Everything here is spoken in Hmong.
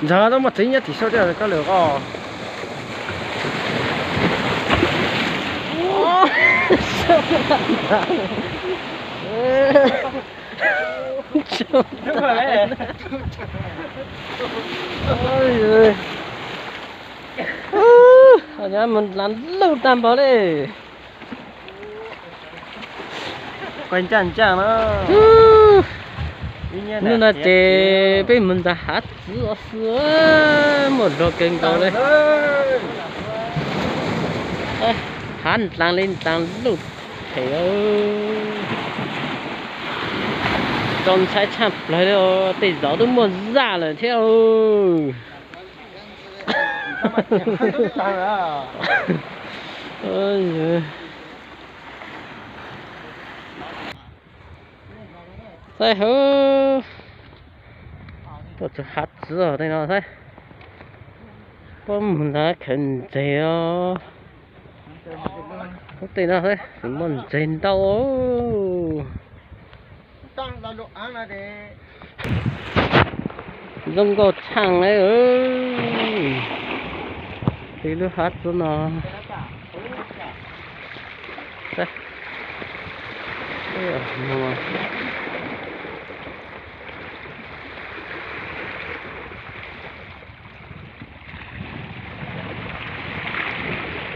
Ntxawg, tau muaj txiv nyob tim saum thiab koj lwm os. Mus dlav lug tag npaum li. Hnub no ces peb mus ntxav hav txwv os xwb, muaj zog kawg nkaus li. Hav dlaag li dlaag luj them, txaus ntshai tshaj plawg li, tej zaum twb muaj zaj lawm thiab. Saib hauv, tuaj txog hav txwv tej no saib, puab mus ntag khaws ntses os. Ub, tej no saib, muaj ntses ntau. Zoo nkauj tshaaj le, tej lub hav txwv no.